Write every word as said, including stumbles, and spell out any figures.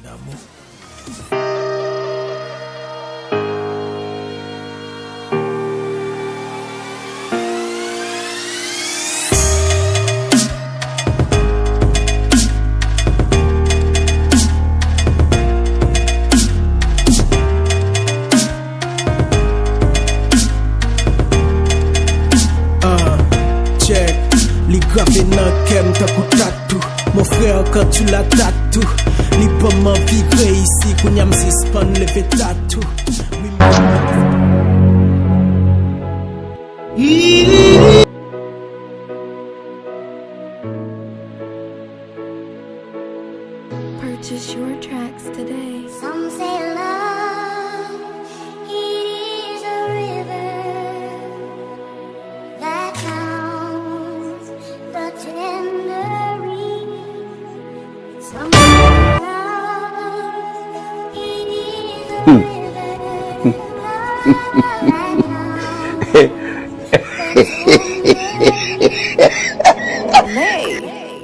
Damou. Ah, check. Li grave nan kè m tankou tatou. Mon frère, quand tu la tatou, li ban m anvi reyisi. Kounye a m sispann leve tatou. Wi, m Purchase your tracks today. Some say love, it is a river that drowns the tender reed. Some say love, it is a river that drowns the tender reed.